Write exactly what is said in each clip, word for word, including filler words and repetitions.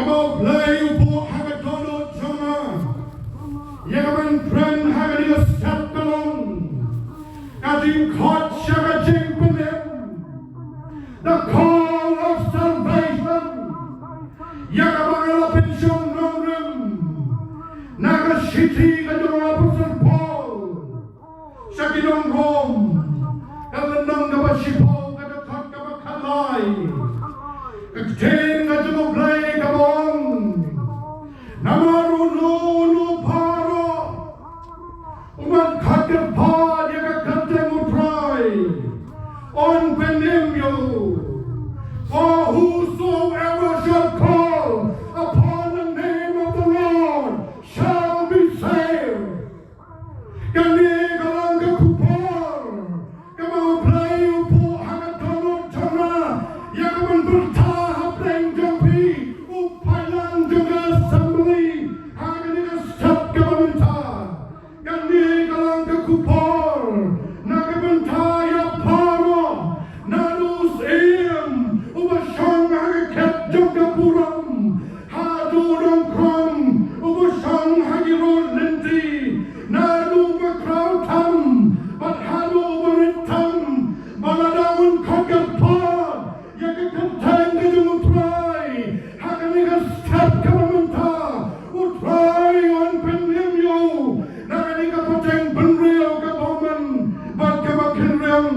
Kaba U Blei u buh ha ka dohnud jong nga ïa ka ban kren ha kane ka step ka long ka jingkhot sha ka jingpynim, the call of salvation, ïa kaba nga la pynshong nongrim na ka shithi ka jong u Apostol Paul sha ki nong Rom, ka lynnong kaba shiphew, ka dkhot kaba khatlai. Ka ktien ka jong U Blei ka ong, namar uno uno baroh uban khot kyrpad ïa ka kyrteng U Trai un pynim ïa u. For whosoever shall call upon the name of the Lord shall be saved. Kane ka long ka khubor kaba U Blei u buh ha ka dohnud jong nga ïa ka ban pyrta hapdeng jong phi, u paidlang jong ka assembly, ha kane ka step kaba mynta. Kane ka long ka khubor na ka bynta ïa baroh, naduh u syiem uba shong ha ka khet jong ka burom, haduh u nongkhrong uba shong ha ki rud lynti, naduh uba khraw tam bad haduh uba rit tam, ba lada un khot kyrpad ïa ka kyrteng ka jong U Trai ha kane ka step kaba mynta, U Trai un pynim ïa u na kane ka pateng bynriew ka bymman bad kaba kynriang.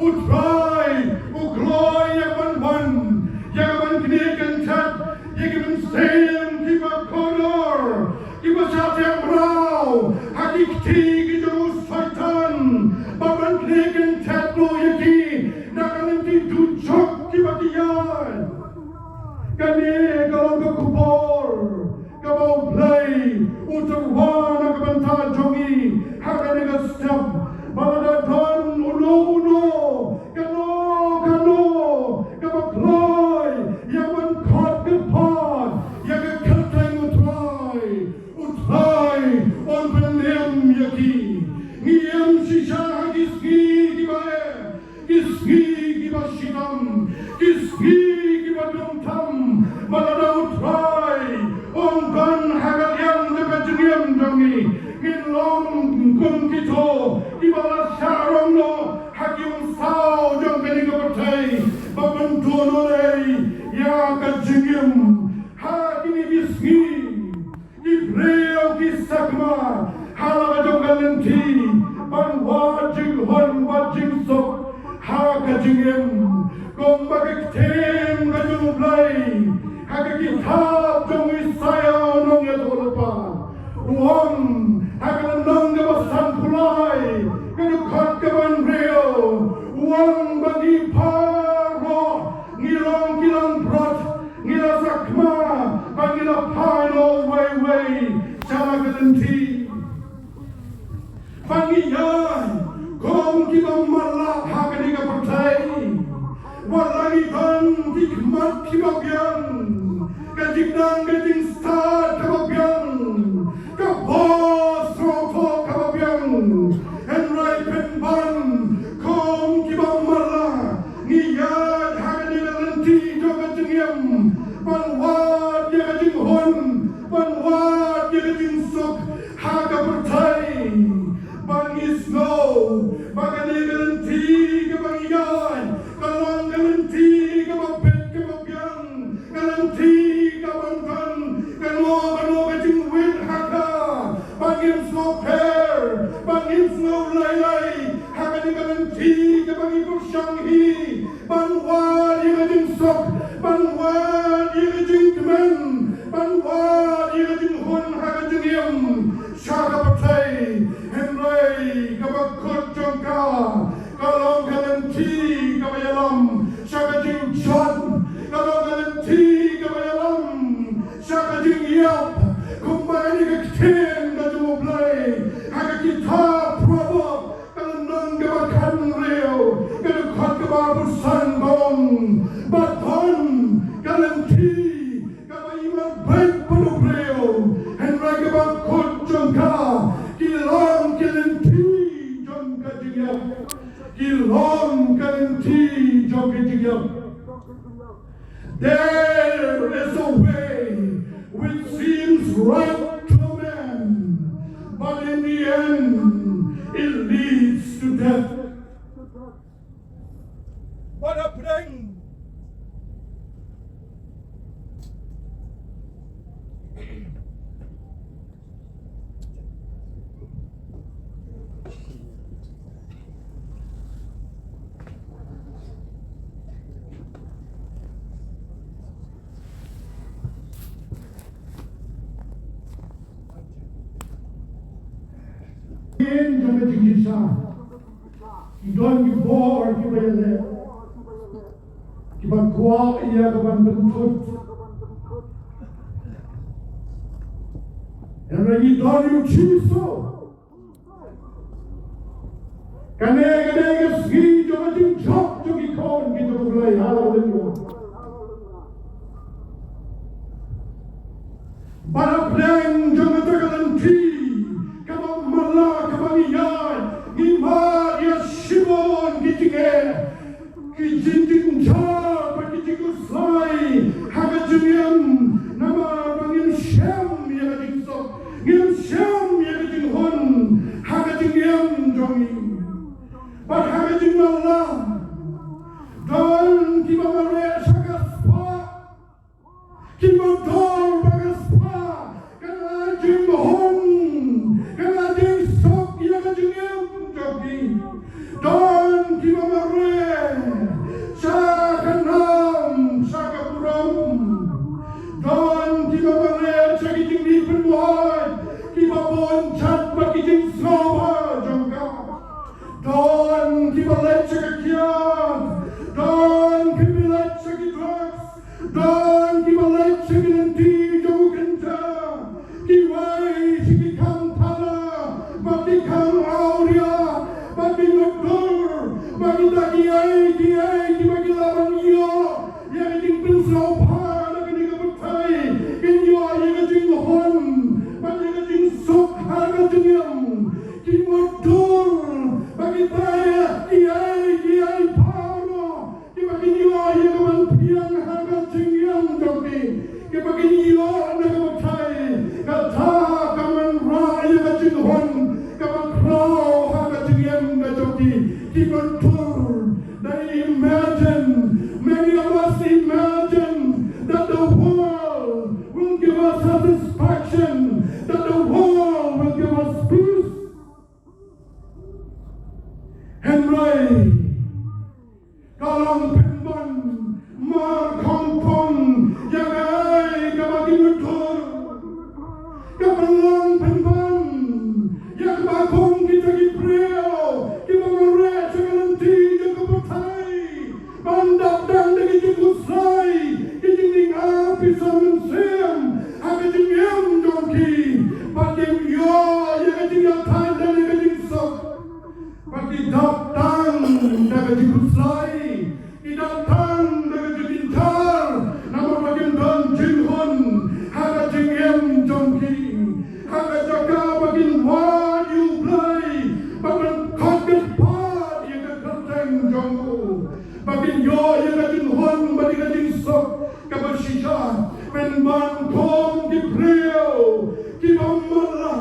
U Trai u kloi ïa ka ban wan, ïa ka ban knieh kynthet ïa ki mynsiem kiba kordor, kiba shah teh mraw ha ki kti ki jong u Soitan, ba ban knieh kynthet noh ïa ki na ka lynti dujok kiba ki ïaid. Kane ka long ka khubor kaba U Blei u tyrwa na ka bynta jong ngi ha kane ka step, ba lada don uno uno, kano kano kaba kloi ïa ban khot kyrpad ïa ka kyrteng U Trai, U Trai un pynim ïa ki. Ngi im shisha ha ki sngi kiba eh, ki sngi kiba shitom, ki sngi kiba dum tam, ba lada U Trai un don ha ka liang jong ka jingim jong ngi, ngin long kum kito kiba la shah rong noh ha ki umsaw jong kane ka pyrthei, ba ban duh noh lei ïa ka jingim ha kine ki sngi. Ki briew ki sakma ha la ka jong ka lynti ban wad jinghun wad jingsuk ha ka jingim, kumba ka ktien ka jong U Blei ha ka kitab jong u Isaïah u nongïathuhlypa. U ong ha ka lynnong kaba sanphew lai, ka dkhot kaba hynriew, u ong ba ngi baroh ngi long ki langbrot, ngi la sakma bad ngi la phai noh uwei uwei sha la ka lynti. Ba ngi ïaid kum kiba matlah ha kane ka pyrthei. Wat la ngi don ki khmat kiba biang, ka jingnang ka jingstad kaba biang, ka bor sngewthuh kaba biang, hynrei pynban kum kiba matlah ngi ïaid ha kane ka lynti jong ka jingim ban wad ïa ka jinghun, ban wad ïa ka jingsuk ha ka pyrthei. Ba ngi sngew ba kane ka lynti kaba ngi ïaid ka long ka lynti kaba bit kaba biang, ka lynti kaba don kano kano ka jingwit ha ka. Ba ngim sngewpher, ba ngim sngew lei lei ha kane ka lynti kaba ngi pyrshang hi ban wad ïa ka jingsuk, ban wad ïa ka jingkmen, ban wad ïa ka jinghun ha ka jingim sha ka pyrthei. Hynrei kaba kut jong ka ka long ka lynti kaba ïalam sha ka jingjot, ka long ka lynti kaba ïalam sha ka jingïap. Kumba kane ka ktien ka jong U Blei ha ka kitab Proverb, ka lynnong kaba khathynriew, ka dkhot kaba arphew san, ba ong ba don ka lynti kaba imat beit bad u briew, hynrei kaba kut jong ka ki long ki lynti jong ka jingïap. Ki long ka lynti jong ka jingïap. There is a way which seems right to a man, but in the end it leads to death. Ba da pdeng Ïa jong ka jingshisha ki don ki bor kiba ïaleh, kiba kwah ïa ka ban pynthut. Hynrei ngi don ïa u Jisu. Kane ka dei ka sngi jong ka jingjop jong ki khun ki jong U Blei. Haleluya. Ba da pdeng jong kata ka lynti kaba matlah kaba ngi ïaid, ngi mad ïa shibun ki jingeh, ki jingjynjar bad ki jingkhuslai ha ka jingim, namar ba ngim shem ïa ka jingsuk, ngim shem ïa ka jinghun ha ka jingim jong ngi. Bad ha ka jingmatlah don kiba mareh sha ka spah, kiba dor ba ka spah ka la jinghun, ka la jingsuk ïa ka jingim jong ki. Don kiba mareh sha ka nam sha ka burom. Don kiba mareh sha ki jingdih pynwait kiba bun jait bad ki jingsngewbha jong ka. Don kiba leit sha ka kiad. Don kiba leit sha ki drugs. Don kiba leit sha ki lynti jong u kynja. Kiwei sha ki khang thana bad ki khang awria bad ki mutdur bad kita kiei kiei kiba ki la ban ïoh ïa ka jingpynsngewbha na kane ka pyrthei. Kin ïoh ïa ka jinghun bad ïa ka jingsuk ha ka jingim. Ki mutdur bad kita kiei kiei baroh kiba kin ïoh ïa ka ban phiang ha ka jingim jong ki, kiba kin ïoh na ka pyrthei kata ka wanrah ïa ka jinghun kaba khraw ha ka jingim ka jong ki. Ki mutdur, they imagine, many of us imagine that the world will give us satisfaction, that the world will give us peace. Hynrei ka long pynban mar khongpong ïa kaei kaba ki mutdur. Ka pynlong pynban ïa kaba kum kita ki briew kiba mareh sha ka lynti jong ka pyrthei. Ban dap tang da ki jingkhuslai, ki jingning apisar mynsiem ha ka jingim jong ki. Bad kim ïoh ïa ka jingïathait lane ka jingsuk. Bad ki dap tang da ka jingkhuslai, ki dap tang da ka jingjynjar, namar ba kim don jinghun ha ka jingim jong ki. Ha ka jaka ba kin wad ïa U Blei bad ban khot kyrpad ïa ka kyrteng jong u. Ba kin ïoh ïa ka jinghun bad ïa ka jingsuk kaba shisha. Pynban kum ki briew kiba matlah,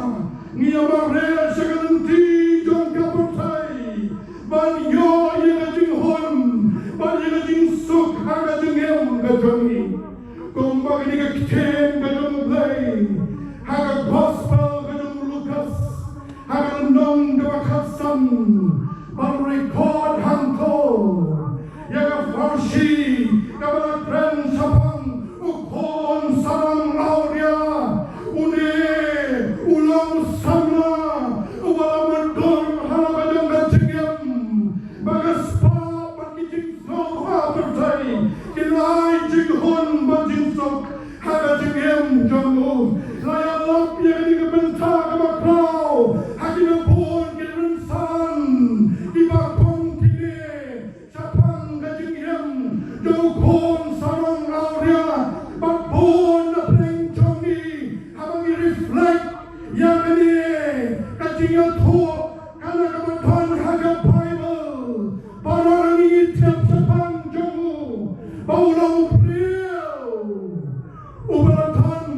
ngi ïa mareh sha ka lynti jong ka pyrthei ban ïoh ïa ka jinghun bad ïa ka jingsuk ha ka jingim ka jong ngi. Kumba kane ka ktien ka jong U Blei ha ka Gospel ka jong u Lukas, ha ka lynnong kaba khatsan, ba record hangto ïa ka pharshi kaba la kren shaphang u khun sarong awria. Une u long u samla uba la mutdur ha la ka jong ka jingim, ba ka spah bad ki jingsngewbha pyrthei ki la ai jinghun bad jingsuk ha ka jingim jong u. La ïalap ïa kane ka bynta kaba khraw ha kine bun ki rynsan kiba kum kine shaphang ka jingim jong u khun sarong awria. Bad bun na pdeng jong ngi haba ngi reflect ïa kane ka jingïathuh, kane kaba don ha ka Baibl, baroh ngi thied shaphang jong u. Ba Briew uba la don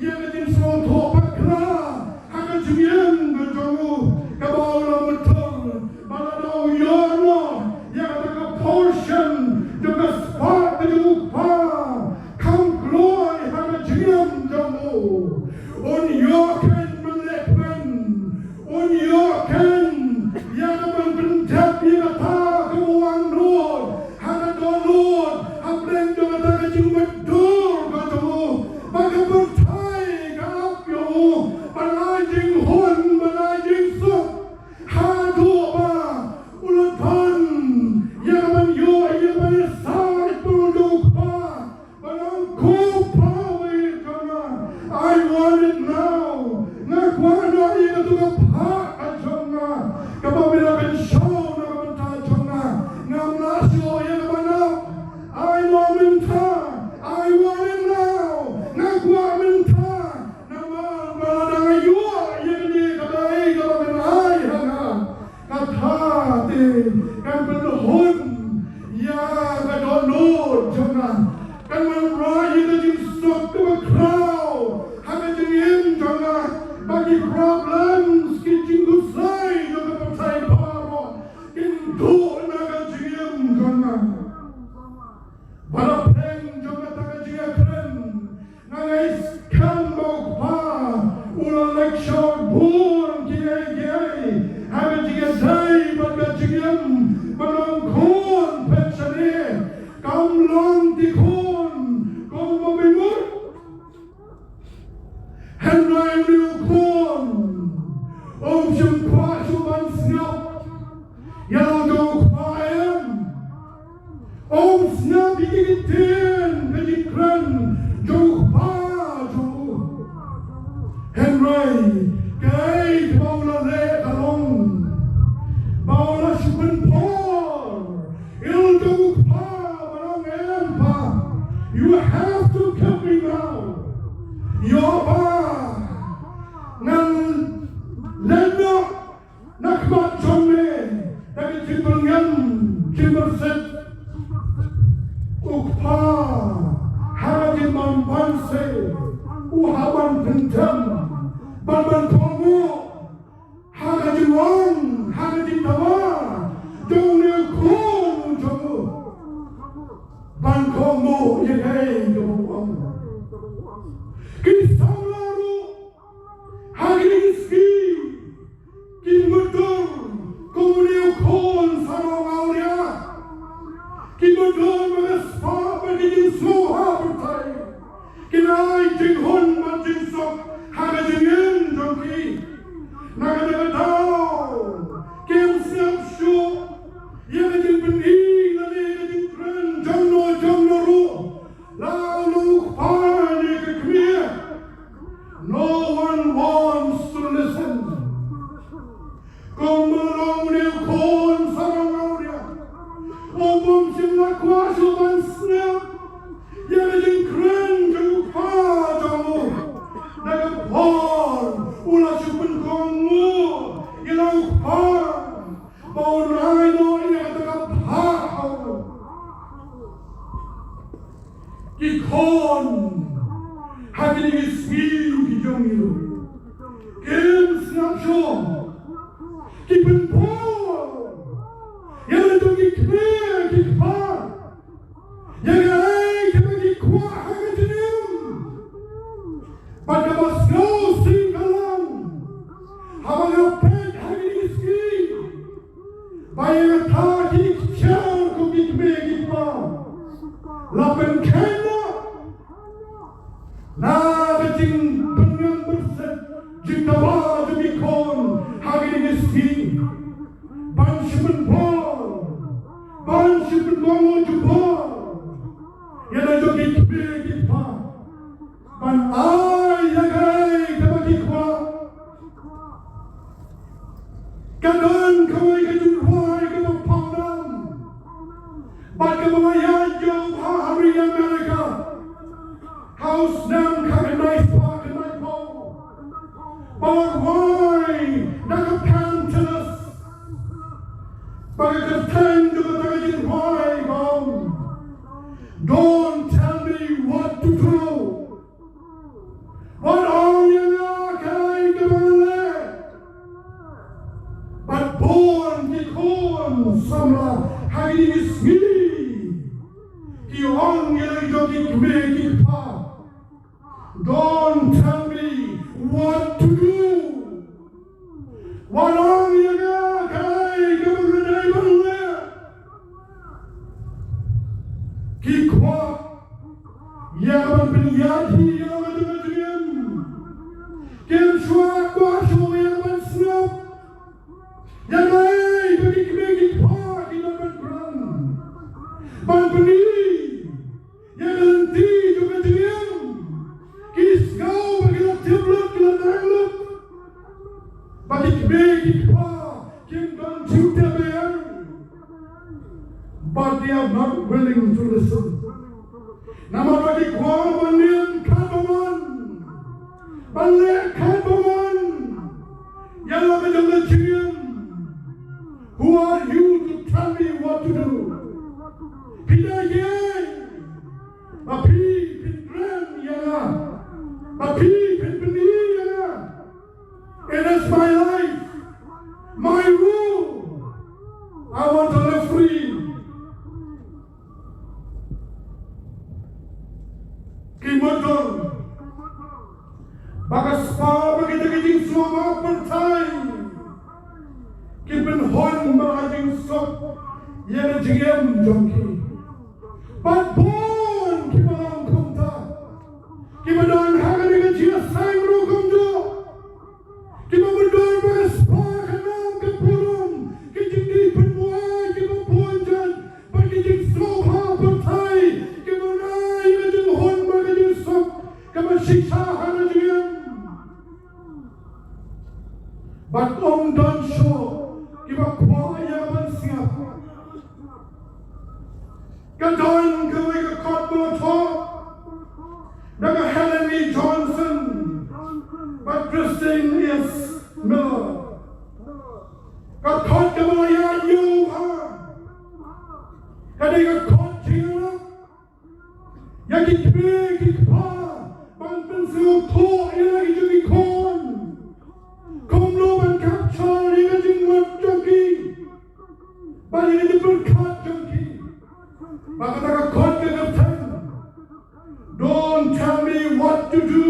ïa ka jingsngewthuh bakla ha ka jingim ka jong u, kaba u la mutdur ba lada u ïoh noh ïa kata ka portion jong ka spah ka jong u kpa kham kloi ha ka jingim jong u. Un ïoh keiñ ban leh kmen, un ïoh keiñ ïa ka ban pyndep ïa kata kaba u angnud ha ka dohnud hapdeng jong kata ka jingmutdur ka jong u, ba ka pyrthei ka ap ïa u ban ai jinghun, ban ai jingsuk, haduh ba u la don ïa ka ban ïoh ïa ka ban ïasaid bun jong u kpa. Ba nang, ko Pa, wei jong nga, I want it now. Nga kwah noh ïa katu ka phah ka jong nga, kaba me la kynshew na ka bynta jong nga. Ngam lah shuh ïa kaba nang. Ai mo mynta. I want it now. Nga kwah mynta. Namar ba lada nga ïoh ïa kane ka dei kaba me la ai ha nga, kata te kan pynhun ïa ka dohnud jong nga. Kan wanrah ïa ka jingsuk kaba khraw ha ka jingim jong nga. Ba ki problems, ki jingkhuslai jong ka pyrthei baroh kin duh na ka jingim jong nga. Ba la pdeng jong kata ka jingïakren, nga ngeit skhem ba u Kpa u la leh shuh bun kiei kiei ha ka jingïadei bad ka jingim ba long khun phet shane. Kam long ki khun kumba me mut. Hynrei une u khun um shym kwah shuh ban sngap ïa la u jong u kpa em. Um sngap ïa ki ktien ka jingkren jong u kpa jong u. Hynrei kaei kaba u la leh ka long ba u la shu pynpor ïa la u jong u kpa ba long, em pa, you have to kill me now. Ïoh pa, ngan leh noh na khmat jong me da ka jingpyrngem jingpyrsit. U kpa ha ka jingbym banse u hap ban pyndem bad ban kohnguh ha ka jingong, ha ka jingdawa jong une u khun jong u ban kohnguh ïa kaei kaba u ong. Ki samla ruh ha kine ki sngi ki mutdur kum une u khun sarong awria. Ki mutdur ba ka spah bad ki jingsngew ha pyrthei kin ai jinghun bad jingsuk ha ka jingim jong ki. Na kata ka daw kim sngap shuh ïa ka jingpyni lane ka jingkren jong no jong no ruh. La u long u kpa ne ka kmie, no one wants to listen. Kumba long une u khun sarong awria, u bym shym la kwah shuh ban sngap ïa ka jingkren jong u kpa jong u. Na ka por u la shu pynkohnguh ïa la u kpa ba un ai noh ïa kata ka phah ha u. Ki khun ha kine ki sngi ki jong ngi ruh kim sngap shuh, ki pynpor ïa la jong ki kmie ki kpa ïa kaei kaba ki kwah ha ka jingim. Bad kaba sngewsih ka long haba nga peit ha kine ki sngi ba ïa kata ki ktien kum ki kmie ki kpa la pynkheiñ noh na ka jingpyngam pyrshah jingdawa jong ki khun ha kine ki sngi. Ban shu pynbor, ban shu pynbor jubor ïa la jong ki kmie ki kpa ban ai ïa kaei kaba ki kwah. Ka don kawei ka jingrwai kaba pawnam bad kaba la ïaid ïa u ha ri America ha u snem khatkhyndai spah khyndaiphew, ba la rwai da ka Pam Tillis. Ba ka kyrteng jong kata ka jingrwai ka long, Don't Ong ïa la ki jong ki kmie ki kpa, "Don't tell me what to do." Wat ong ïa nga kaei kaba nga dei ban leh. Ki kwah ïa ka ban pynïaid hi ïa la ka jong ka jingim. Kim shuwa kwah shuh ïa ka ban sngap. Ïa kaei ba ki kmie ki kpa ki don ban kren, ban pyni ïa ka lynti jong ka jingim. Ki sngew ba ki la tip lut, ki la nang lut, ba ki kmie ki kpa kim don jingtip ïa, but they are not willing to listen. Namar ba ki kwah ban ïeng katba mon, ban leh katba mon ïa la ka jong ka jingim. Who are you to tell me what to do? Phi dei kiei ba phi phin kren ïa nga, ba phi phin pyni ïa nga? It is my life, my rule. I want to live free. Ki mutdur ba ka spah bad kita ki jingsngewbha pyrthei ki pynhun ba ka jingsuk ïa ka jingim jong ki. Bad bun kiba long kumta, kiba don ha kane ka jingïaseng ruh kumjuh. Kiba mutdur ba ka spah, ka nam, ka burom, ki jingdih pynbuaid kiba bun jait, bad ki jingsngewbha pyrthei kiba rai ka jinghun bad ka jingsuk kaba shisha ha ka jingim. Bad ym don shuh kiba kwah ïa ka ban sngap. Ka don kawei ka kot ba la thoh da ka Helen E. Johnson bad Christine S. Miller. Ka kot kaba la ïaid ïa u ha, ka dei ka kot jingïarap ïa ki kmie ki kpa ban pynsngewthuh ïa la ki jong ki khun, kumno ban capture ïa ka jingmut jong ki bad ïa ka jingpyrkhat jong ki. Bad kata ka kot ka kyrteng, "Don't tell me what to do,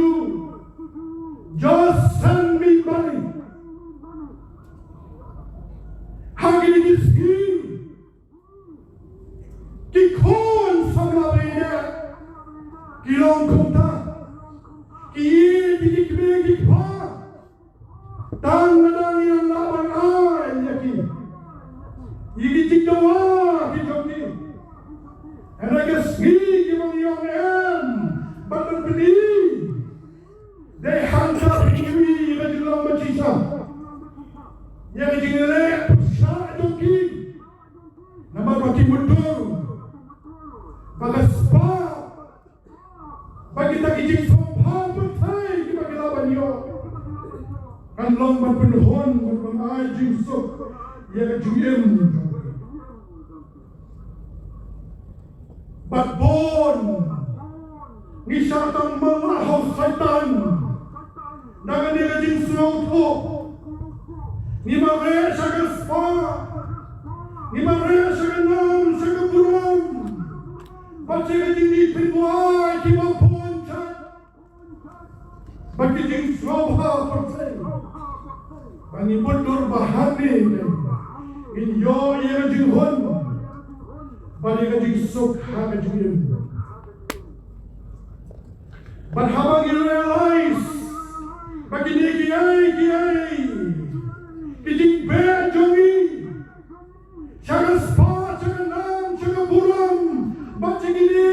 just send me money." Ha kine ki sngi, ki khun samla ba ïeit ki long kumta. Ki ïeit ïa ki kmie ki kpa tang lada ngi lah ban ai ïa ki, ïa ki jingdawa ki jong ki. Hynrei ka sngi kiba ngi ong em bad ban pyni, dei hangta phin ïohi ïa ka jinglong ba shisha, ïa ka jingleh pyrshah jong ki. Namar ba ki mutdur ba ka spah bad kita ki jingsngewbha pyrthei kiba ki lah ban ïoh kan long ban pynhun, ban ai jingsuk ïa ka jingim. Bad bun ngi shah tang man la ha u Soitan na kane ka jingsngewthuh. Ngi mareh sha ka spah, ngi mareh sha ka nam, sha ka burom, bad sha ka jingdih pynbuaid kiba bun jait, bad ki jingsngewbha pyrthei. Ba ngi mutdur ba hangne ngin ïoh ïa ka jinghun bad ïa ka jingsuk ha ka jingim. Bad haba ngi realize ba kine kiei kiei ki jingbeh jong ngi sha ka spah, sha ka nam, sha ka burom, bad sha kine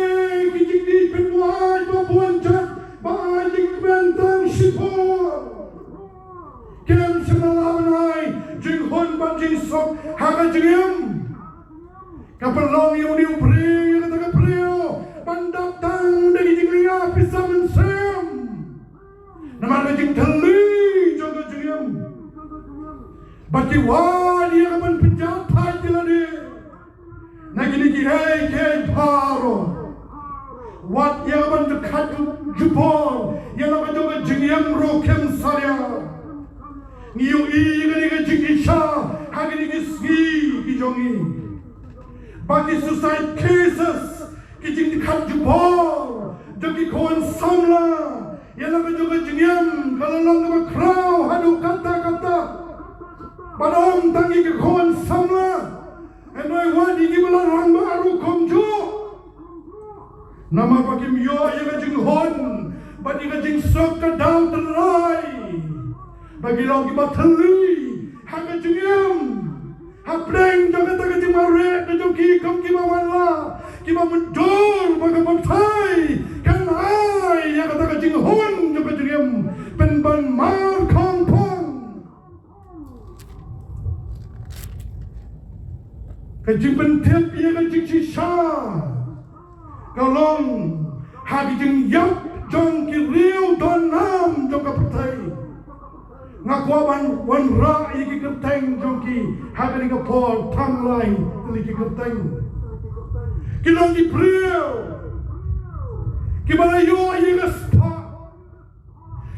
ki jingdih pynbuaid ba bun jait ba ai jingkmen tang shipor, kim shym la lah ban ai jinghun bad jingsuk ha ka jingim. Ka pynlong ïa une u briew ïa kata ka briew ban dap tang da ki jinglynga pisa mynsiem. Namar ka jingthylli jong ka jingim. Bad ki wad ïa ka ban pynjah thait ïa lade na kine kiei kiei baroh. Wat ïa ka ban khat jubor ïa la ka jong ka jingim ruh kim salia. Ngi ïohi ïa kane ka jingisha ha kine ki sngi ki jong ngi. Ba ki suicide cases ki jingdkhot jubor jong ki khun samla ïa la ka jong ka jingim ka la long kaba khraw haduh katta katta. Bad ym tang ïa ki khun samla, hynrei wat ïa kiba la rangbah ruh kumjuh. Namar ba kim ïoh ïa ka jinghun bad ïa ka jingsuk ka dei tynrai ba ki long kiba thylli ha ka jingim. Hapdeng jong kata ka jingmareh ka jong ki kum kiba wanrah, kiba mutdur ba ka pyrthei kan ai ïa kata ka jinghun jong ka jingim pynban mar khongpong. Ka jingpyntip ïa ka jingshisha ka long ha ki jingïap jong ki riew don nam jong ka pyrthei. Nga kwah ban wanrah ïa ki kyrteng jong ki ha kane ka por, tang lai tylli ki kyrteng. Ki long ki briew kiba la ïoh ïa ka spah.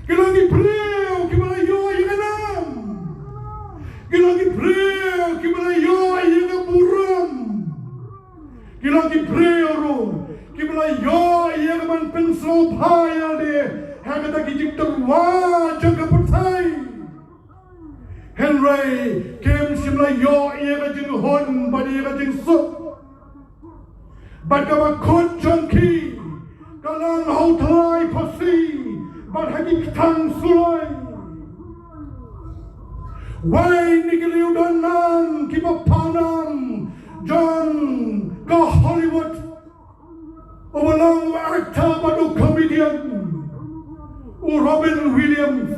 Ki long ki briew kiba la ïoh ïa ka nam. Ki long ki briew kiba la ïoh ïa ka burom. Ki long ki briew ruh kiba la ïoh ïa ka ban pynsngewbha ïa lade ha kata ki jingtyrwa jong ka pyrthei. Hynrei kim shym la ïoh ïa ka jinghun bad ïa ka jingsuk. Bad kaba kut jong ki ka long ha u thlai phasi bad ha ki kthang suloi. Wei na ki riew don nam kiba paw nam jong ka Hollywood, uba long u actor bad u comedian, u Robin Williams.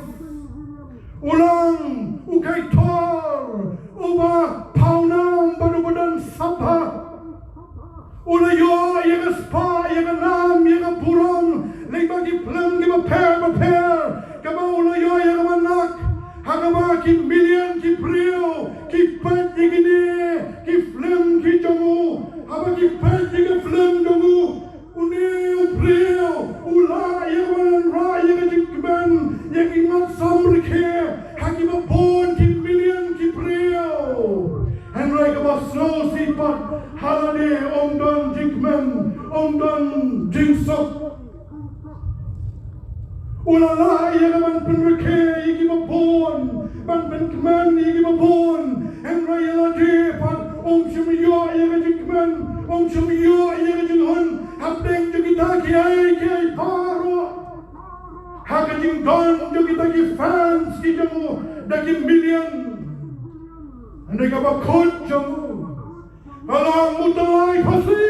U long u kaitor uba paw nam bad uba don sabha. U la ïoh ïa ka spah, ïa ka nam, ïa ka burom lyngba ki film kiba pher ba pher, kaba u la ïoh ïa ka ban act ha kaba ki million ki briew ki peit ïa kine ki film ki jong u. Haba ki peit ïa ki film jong u, une u briew u lah ïa ka ban wanrah ïa ka jingkmen ïa ki mat samrkhie ha kiba bun ki million ki briew. Hynrei kaba sngewsih pat, ha lade um don jingkmen, um don jingsuk. U la lah ïa ka ban pynrkhie ïa kiba bun, ban pynkmen ïa kiba bun. Hynrei ïa lade pat um shym ïoh ïa ka jingkmen, um shym ïoh ïa ka jinghun hapdeng jong kita kiei kiei baroh. Ha ka jingdon jong kita ki fans ki jong u da ki million. Hynrei kaba kut jong u ka long u thlai phasi.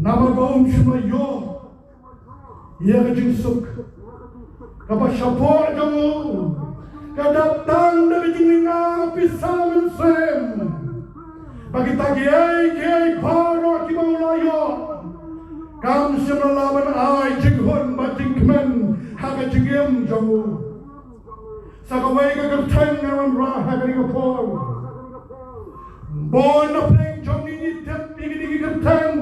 Namar ba um shym la ïoh ïa ka jingsuk. Kaba shapoh jong u ka dap tang da ka jingïoh pisa mynsiem. Ba kita kiei kiei baroh kiba u la ïoh kam shym la lah ban ai jinghun bad jingkmen ha ka jingim jong u. Sa kawei ka kyrteng ngan wanrah ha kane ka por. Bun na pdeng jong ngi ngi tip ïa kine ki kyrteng.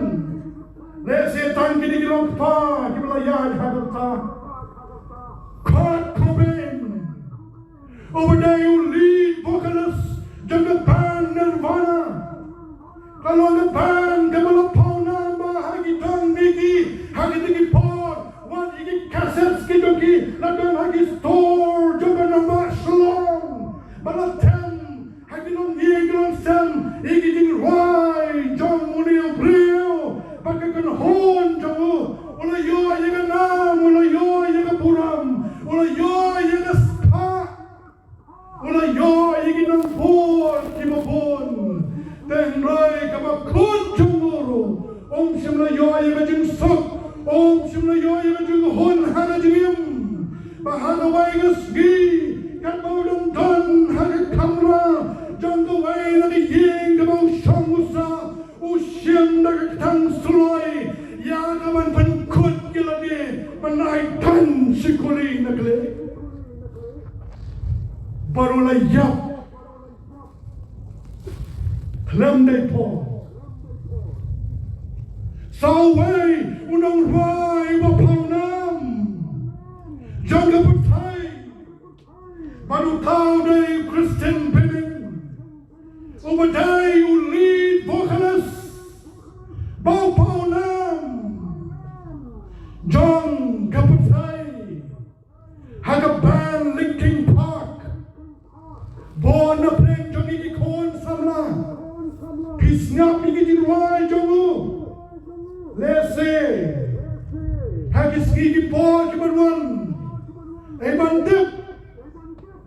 Lehse tang kine ki long kpa kiba la ïaid ha ka rta. Kurt Cobain, uba dei u lead vocalist jong ka band Nirvana. Ka long ka band kaba la paw nam bha ha ki don mihngi, ha kine ki por. Wat ïa ki cassettes ki jong ki la don ha ki store jong ka nongbah Shillong. Ba la them ha ki longïing ki longsem ïa ki jingrwai jong une u briew bad ka kynhun jong u. U la ïoh ïa ka nam, u la ïoh ïa ka burom, u la ïoh ïa ka spah. U la ïoh ïa ki nongbud kiba bun. Hynrei kaba kut jong u ruh um shym la ïoh ïa ka jingsuk, um shym la ïoh ïa ka jinghun ha ka jingim. Ba ha kawei ka sngi katba u dang don ha ka kamra jong kawei na ka ïing kaba u shong u sah, u shim da ka kthang suloi ïa ka ban pynkut ïa lade ban ai tan shikori na khlem. Bad u la ïap khlem dei por. Sa uwei u nongrwai uba paw nam jong ka pyrthei. Bad uta u dei Christian Bennett, uba dei u lead vocalist Lehse ha ki sngi ki por ki ban wan, ei ban tip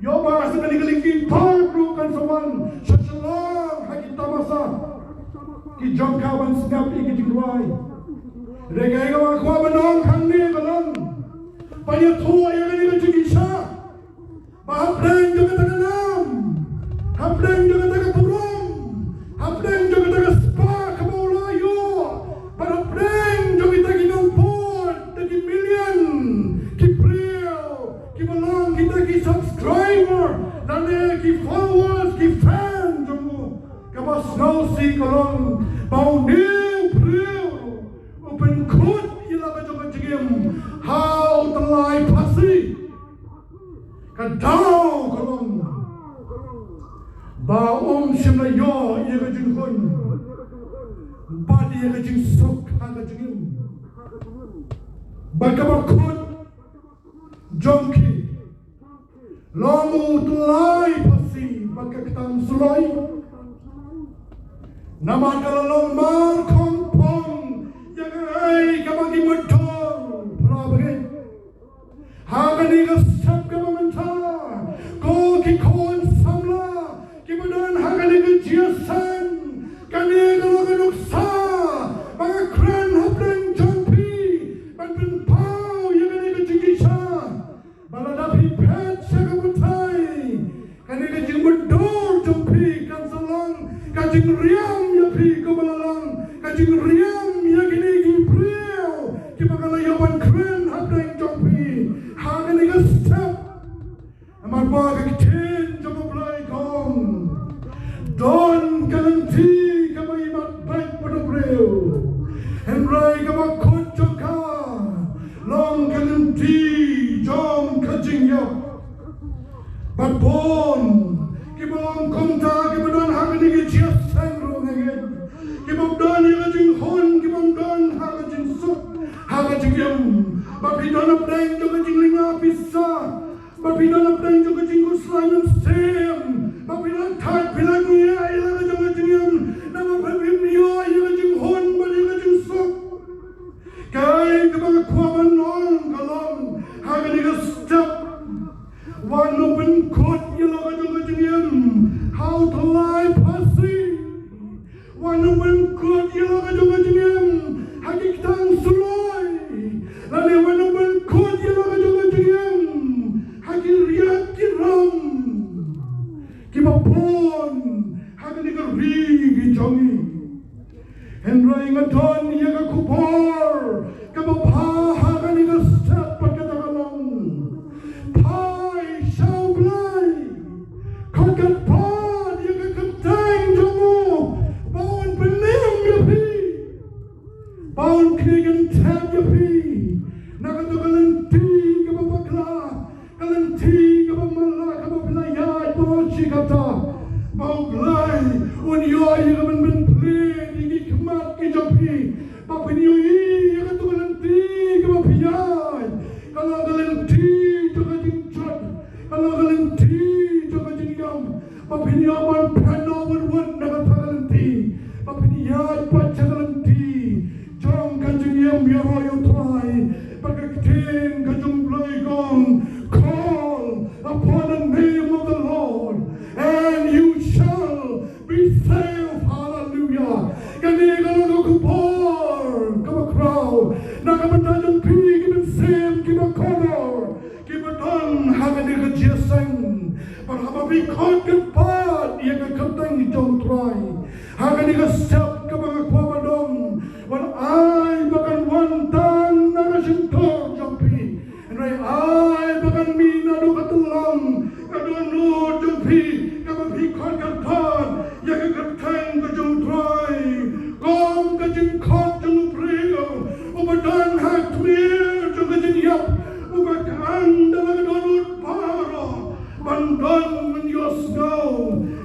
ïoh ba sa kane ka lyngkhuh ruh kan sa wan sha shalor ha ki tamasa ki jong ka ban sngap ïa ki jingrwai. Hynrei kaei kaba nga kwah ban ong hangne ka long ban ïathuh ïa kane ka jingshisha ba hapdeng jong kata ka nam, hapdeng jong kata ka burom, hapdeng jong kata ka spah kaba u la ïoh, bad hapdeng jong kita ki nongpud da ki million ki briew kiba long kita ki subscriber lane ki followers, ki fan jong u, kaba sngewsih ka long ba une u briew u pynkut ïa la ka jong ka jingim ha u tyllai phasi. Ka daw ka long ba um shym la ïoh ïa ka jinghun bad ïa ka jingsuk ha ka jingim. Bad kaba kut jong ki long u tyllai phasi bad ka ktang suloi. Namar ka la long mar khongpong ïa kaei kaba ki mutdur phra bangeit. Ha kane ka step kaba mynta, ko ki khun samla kiba don ha kane ka jingïaseng, kane ka long ka nuksa ba nga kren hapdeng jong phi ban pynpaw ïa kane ka jingshisha. Ba lada phi phet sha ka batai, kane ka jingmutdur jong phi kan sa long ka jingriam ïa phi, kumba la long ka jingriam ïa kine ki briew kiba nga la ïoh ban kren hapdeng jong phi ha kane ka step. Namar ba ka ktien jong U Blei ka ong, don ka lynti kaba imat beit bad u briew, hynrei kaba kut jong ka long ka lynti jong ka jingïap. Bad bun kiba long kumta kiba don ha kane ka jingïaseng ruh nga ngeit, kiba don ïa ka jinghun, kiba don ha ka jingsuk ha ka jingim. Ba phi don hapdeng jong ka jinglynga pisa, ba phi don hapdeng jong ka jingkhuslai mynsiem, ba phi la thait, phi la ngiah ïa la ka jong ka jingim, namar ba phim ïoh ïa ka jinghun bad ïa ka jingsuk. Kaei kaba nga kwah ban ong ka long, ha kane ka step, wat nang pynkut ïa la ka jong ka jingim ha u tyllai phasi. Wat nang pynkut ïa la ka jong ka jingim ha ki ktang suloi. Lane wat nang pynkut ïa la ka jong ka jingim ha ki riat ki ram kiba bun ha kane ka ri ka jong ngi. Hynrei nga don ïa ka khubor kaba bha ha kane ka step, bad kata ka long, phai sha U Blei, khot kyrpad ïa ka kyrteng jong u ba un pynim ïa phi, ba un khie kynthep ïa phi na kata ka lynti kaba bakla, ka lynti kaba mala kaba phi la ïaid baroh shi katta. Ba U Blei un ïoh ïa ka ban pynplie ïa ki khmat ki jong phi, ba phin ïohi ïa kata ka lynti kaba phi ïaid, ka long ka lynti jong ka jingjot, ka long ka lynti jong ka jingïam. Ba phin ïoh ban phet noh wut wut na kata ka lynti, ba phin ïaid pat sha ka lynti jong ka jingïam ïaroh ïa U Trai. Bad ka ktien ka jong U Blei ka ong, call upon the name of the Lord and you shall be saved. Hallelujah. Kane ka long ka khubor kaba khraw na ka bynta jong phi ki mynsiem kiba kordor, kiba don ha kane ka jingïaseng. Bad haba phi khot kyrpad ïa ka kyrteng jong U Trai ha kane ka step kaba nga kwah ban ong, wat ai ba kan wan tang na ka shyntur jong phi, hynrei ai ba kan mih naduh ka tyllong ka dohnud jong phi, kaba phi khot kyrpad ïa ka kyrteng ka jong U Trai. Kum ka jingkhot jong u briew uba don ha khmih jong ka jingïap, uba kyrpad da la ka dohnud baroh ban don ban ïohsngew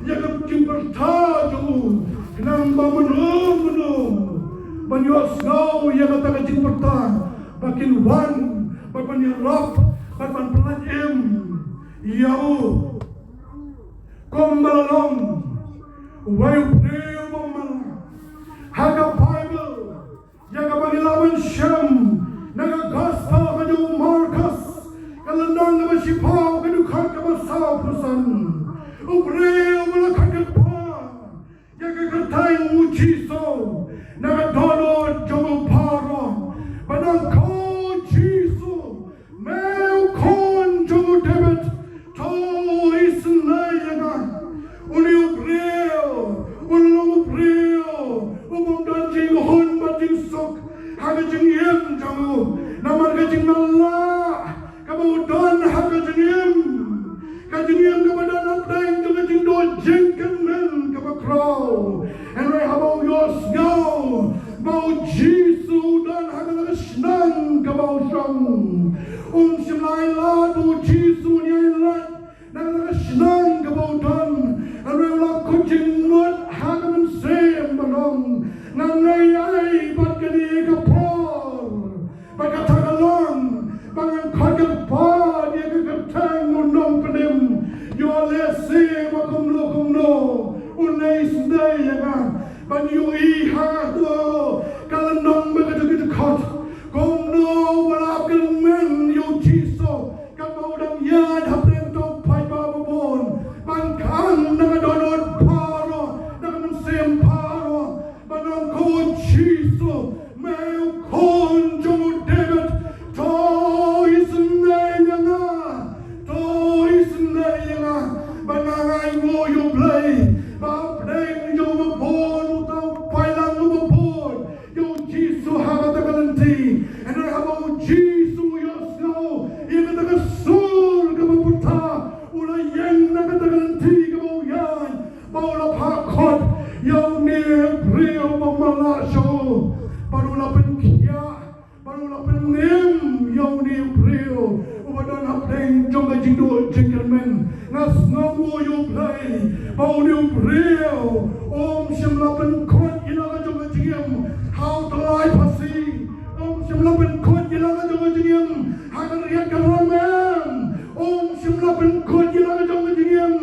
ïa ka jingpyrta jong u. Khnang ba mano mano ban ïohsngew ïa kata ka jingpyrta, ba kin wan bad ban ïarap bad ban pyllait im ïa u. Kumba la long uwei u briew ba mala ha ka Baibl, ïa kaba ngi Shem na ka Gospel ka jong u Markos, ka lynnong kaba shiphew, ka dkhot kaba sawphew san. U briew uba la khot kyrpad ïa ka kyrteng u Jisu na ka dohnud jong u baroh, bad u ong, Ko Jisu, me u khun jong u David, to isynei ïa nga. Une u briew u long u briew u bym don jinghun bad jingsuk ha ka jingim jong u, namar ka jingmyntoi kaba u don ha ka jingim, ka jingim kaba don hapdeng jong ka jingduh jingkyrmen kaba khraw. Hynrei haba u ïohsngew ba u Jisu u don ha kata ka shnong kaba u shong, um shym la ai lad ba u Jisu un ïai leit na kata ka shnong kaba u don. Hynrei u la kut jingmut ha ka mynsiem bad u ong, ngan leit ei bad kane ka por? Bad kata ka long ba ngan khot kyrpad ïa ka kyrteng u nongpynim. Ïoh lehse ba kumno kumno un isynei ïa nga. Ban ïohi ha kato ka lynnong bad kato ka dkhot, kumno ba la kyrmen ïa u Jisu katba u dang ïaid hapdeng uto u paidbah babun, ban khang na ka dohnud baroh, na ka mynsiem baroh, ban ong, Ko Jisu, me u khun jong u David, to isynei ïa nga, to isynei ïa nga. Bad nga ainguh ïa U Blei ba hapdeng jong uba bun uta u paidlang uba bud ïa u Jisu ha kata ka lynti. Hynrei haba u Jisu u ïohsngew ïa kata ka sur kaba pyrta, u la ïeng na kata ka lynti kaba u ïaid, bad u la phah khot ïa une u briew ba matlah sha u, bad u la pynkhiah, bad u la pynïeng ïa une u briew uba don hapdeng jong ka jingduh jingkyrmen. Nga sngewnguh ïa U Blei ba une u briew um shym la pynkut ïa la ka jong ka jingim ha u tyllai phasi, um shym la pynkut ïa la ka jong ka jingim ha ka riat ka ram, em. Um shym la pynkut ïa la ka jong ka jingim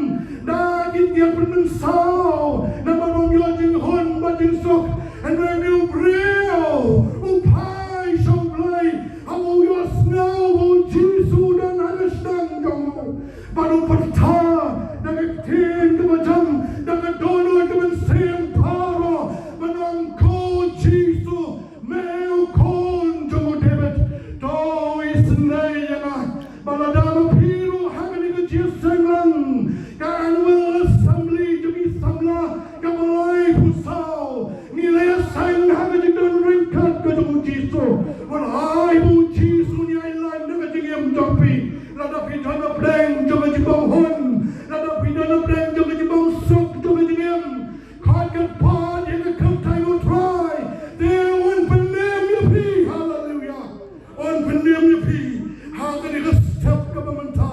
da ki tiar pynmynsaw, namar um ïoh jinghun bad jingsuk. Hynrei une u briew u phai sha U Blei haba u ïohsngew ba u Jisu u don ha ka shnong jong u, bad u pyrta da ka ktien kaba jam, da ka dohnud ka mynsiem baroh, bad u ong, Ko Jisu, me u khun jong u David, to isynei ïa nga. Bad lada ma phi ruh ha kane ka jingïaseng lang, ka annual assembly jong ki samla kaba laiphew saw, ngi la ïaseng ha ka jingdon ryngkat ka jong u Jisu. Wat ai ba u Jisu un ïailad na ka jingim jong phi. Lada phi don hapdeng jong ka jingbymhun, lada phi don hapdeng jong ka jingbyrsuk jong ka jingim, khot kyrpad ïa ka kyrteng U Trai, te un pynim ïa phi. Haleluia. Un pynim ïa phi ha kane ka step kaba mynta,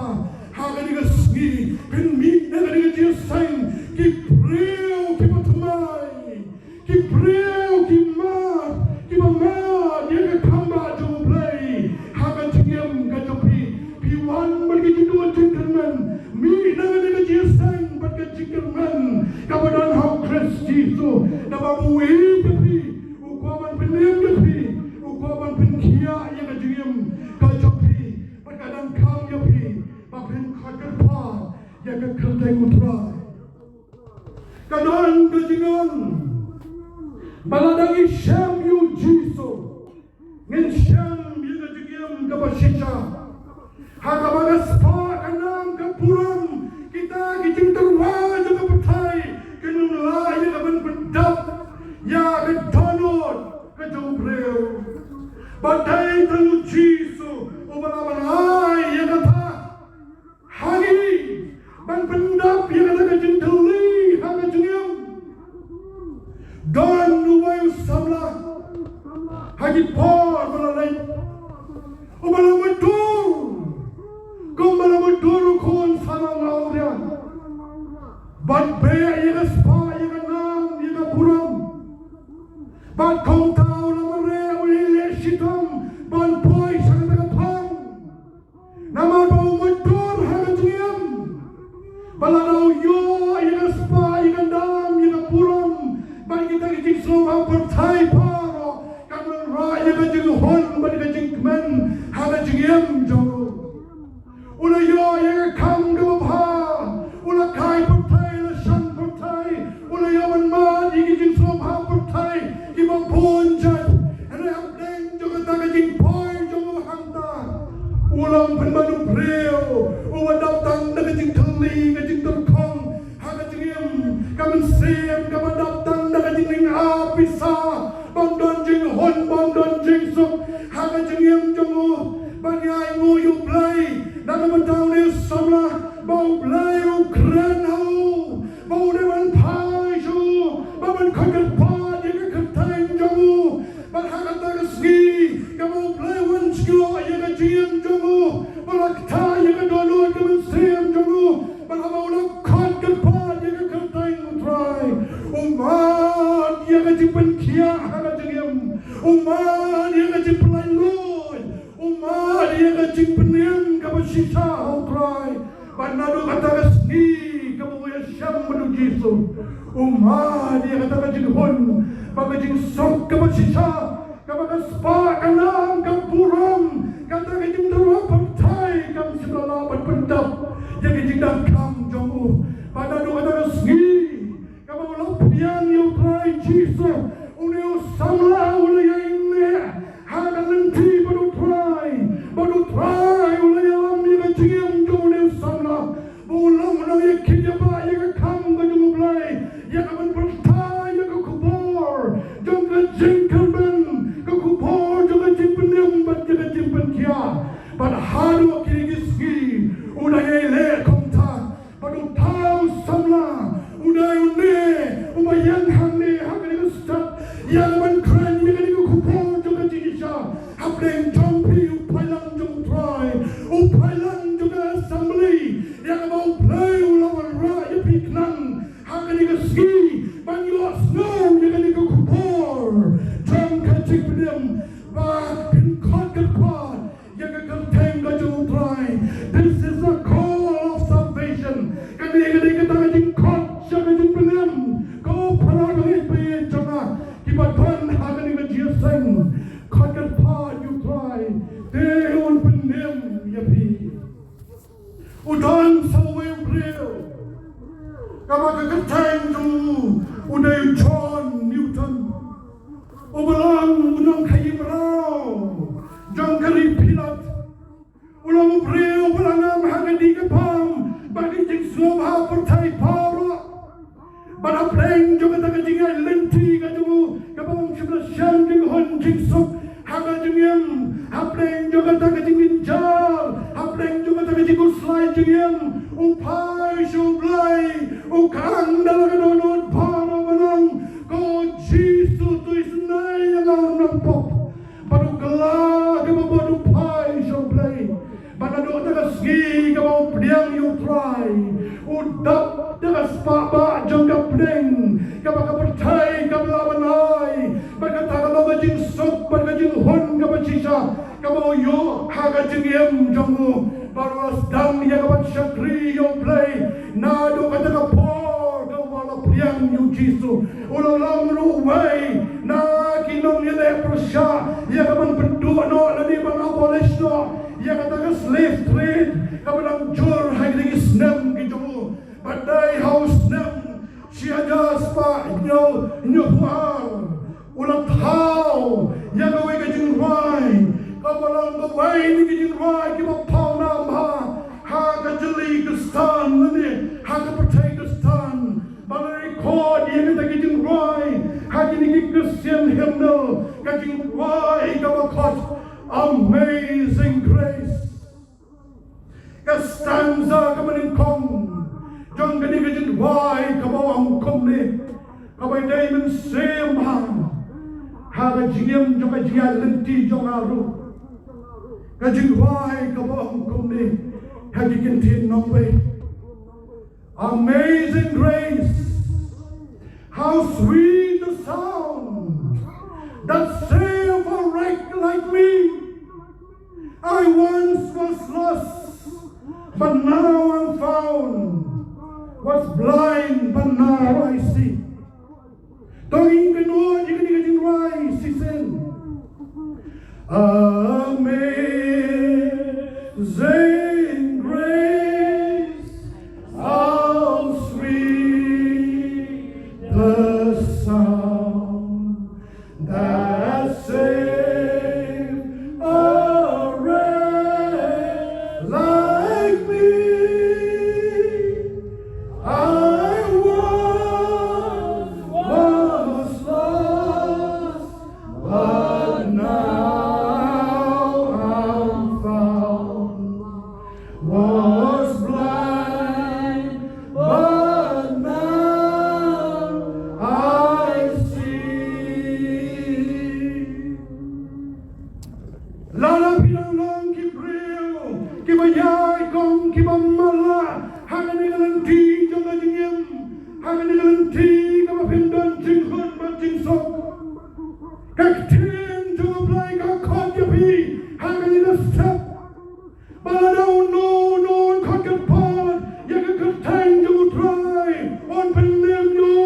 ha kane ka sngi. Phin mih na kane ka jingïaseng ki briew kiba thymmai, ki briew ki mad, kiba mad ïa ka khambah jong U Blei ha ka jingim ka jong phi. Phi wan bad ka jingduh jingkyrmen, mih na kane ka jingïaseng bad ka jingkyrmen kaba don ha U Khrist Jisu. Naba u ïeit ïa phi, u kwah ban pynim ïa phi, u kwah ban pynkhiah ïa ka jingim ka jong phi, bad ka donkam ïa phi ba phin khot kyrpad ïa ka kyrteng U Trai. Ka don ka jingong ba lada ngi shem ïa u Jisu, ngin shem ïa ka jingim kaba shisha, ha kaba ka spah, ka nam, ka burom, kita ki jingtyrwa jong ka pyrthei kin ym lah ïa ka ban pyndap ïa ka dohnud ka jong u briew. Ba dei tang u Jisu uba lah ban ai ïa kata ha ngi, ban pyndap ïa kata ka jingtylli ha ka jingim. Don uwei u samla ha ki por ba la leit, uba la mutdur, kumba la mutdur u khun samla u riang, ban beh ïa ka spah, ïa ka nam, ïa ka burom. Bad kumta u la mareh, u la leh shitom ban poi sha kata ka thong. Namar ba u mutdur ha ka jingim. Ba lada u ïoh ïa ka spah, ïa ka nam, ïa ka burom, bad kita ki jingsngew ba pyrthei baroh, kan wanrah ïa ka jing Kaba U Blei u wan sngewthuh ïa ka jingim jong u, ba la ktah ïa ka dohnud ka mynsiem jong u, bad haba u la khot kyrpad ïa ka kyrteng U Trai, u mad ïa ka jingpynkhiah ha ka jingim, u mad ïa ka jingpynlait luid, u mad ïa ka jingpynim kaba shisha ha U Trai. Bad naduh kata ka sngi kaba u ïashem bad U Jisu, u mad ïa kata ka jinghun bad ka jingsuk kaba shisha, kaba ka spah ka nam ka burom, kata ka jingtyrwa pyrthei kam shym la lah ban pyndap ïa ka jingdonkam jong u. Bad naduh kata ka sngi kaba u la pdiang ïa U Trai Jisu, une u samla u la ïaineh ha ka lynti bad U Trai, bad U Trai u la ïalam ïa ka jingim jong une u samla, ba u long u nongïakit ïa ba ïa ka kam ka jong U Blei, ïa ka ban pyrta ïa ka khubor jong ka jingkyrmen, ka khubor jong ka jingpynim bad ïa ka jingpynkhiah. Bad haduh kine ki sngi u dang ïai leh kumta. Bad uta u samla u dei une uba ïeng hangne ha kane ka step ïa ka ban kren ïa kane ka khubor jong ka jingshisha hapdeng jong phi, u paidlang jong U Trai, u paidlang jong ka assembly, ïa kaba U Blei u la wanrah ïa phi khnang ha kane ka sngi ban ïohsngew ïa kane ka khubor jong ka jingpynim. Ba phin khot kyrpad ïa ka kyrteng ka jong U Trai. This is a call of salvation. Kane ka dei kata ka jingkhot sha ka jingpynim. Ko para bangeit ba ïeit jong nga kiba don ha kane ka jingïaseng, khot kyrpad ïa U Trai, te un pynim ïa phi. U don sa uwei u briew kaba ka kyrteng jong u u dei u John Newton, uba long u nongkhaïi mraw jong ka ri Pilat. U long u briew uba la ngam ha ka dih ka bam bad ka jingsngewbha pyrthei baroh. Bad hapdeng jong kata ka jingïaid lynti ka jong u kaba um shym la shem jinghun jingsuk ha ka jingim, hapdeng jong kata ka jingjynjar, hapdeng jong kata ka jingkhuslai jingim, u phai sha U Blei, u khang da la ka dohnud baroh ban ong, ko Jisu, to isynei ïa nga u nongpop. Bad u kylla kaba bud u phai sha U Blei. Bad naduh kata ka sngi kaba u pdiang ïa U Trai, u dap da ka spah bah jong ka pdeng kaba ka pyrthei kam lah ban ai. Bad kata ka long ka jingsuk bad ka jinghun kaba shisha kaba u ïoh ha ka jingim jong u. Bad u la sdang ïa ka ban shakri ïa U Blei naduh kata ka por kaba u la pdiang ïa U Jisu. U la long ruh uwei na ki nongïaleh pyrshah ïa ka ban pynduh noh lane ban abolish noh ïa kata ka slave trade kaba dang jur ha kine ki snem ki jong u. Bad dei ha u snem shi hajar spah hynñiew hynñiewphew ar u la thaw ïa kawei ka jingrwai kaba long kawei na ki jingrwai kiba pawnam bha ha ka jylliew Khristan lane ha ka pyrthei Khristan. Ba la record ïa kata ka jingrwai ha kine ki Christian hymnal, ka jingrwai kaba khot Amazing Grace. Ka stanza kaba nyngkong jong kane ka jingrwai kaba ong kumne, kaba dei mynsiem ha ka jingim jong ka jingïaid lynti jong nga ruh. Ka jingrwai kaba ong kumne ha ki kyntien nongwei. Amazing grace, how sweet the sound that saved a wretch like me. I once was lost, but now I'm found, was blind, but now I see. To ngin kynnoh ïa kane ka jingrwai shisien. Amazing grace, how sweet the sound that saved a wretch like me. I once was lost, but now Lada phi dang long ki briew kiba ïaid kong kiba matlah ha kane ka lynti jong ka jingim, ha kane ka lynti kaba phim don jinghun bad jingsuk, ka ktien jong U Blei ka khot ïa phi ha kane ka step. Ba lada uno uno un khot kyrpad ïa ka kyrteng jong U Trai, un pynim ïa u.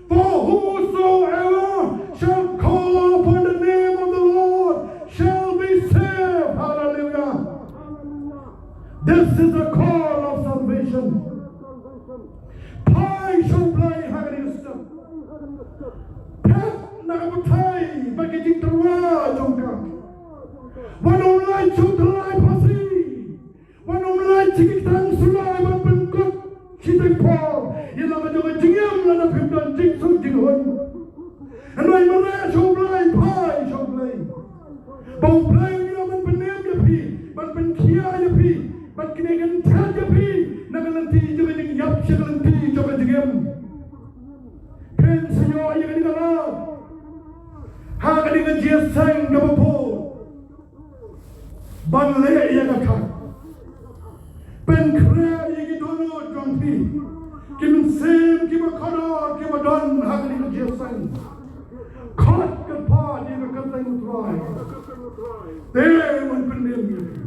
For whosoever shall call upon the name of the Lord shall be saved. Hallelujah. This is the call of salvation. Phai sha U Blei ha kane ka step. Phet na ka pyrthei bad ka jingtyrwa jong ka. Wat nym leit sha u tyllai phasi. Wat nym leit sha ki kyrteng sulai ban pynkut shiteng por ïa la ka jong ka jingim lada phim don jingsuk jinghun. Hynrei mareh sha U Blei, phai sha U Blei. Ba U Blei un ïoh ban pynim ïa phi, ban pynkhiah ïa phi, ban knieh kynthet ïa phi na ka lynti jong ka jingïap sha ka lynti jong ka jingim. Phin sa ïoh ïa kane ka lad ha kane ka jingïaseng kaba bud. Ban leh ïa ka khmat, pynkhreh ïa ki dohnud jong phi, ki mynsiem kiba kordor kiba don ha kane ka jingïaseng. Khot kyrpad ïa ka kyrteng U Trai, te un pynim ïa phi.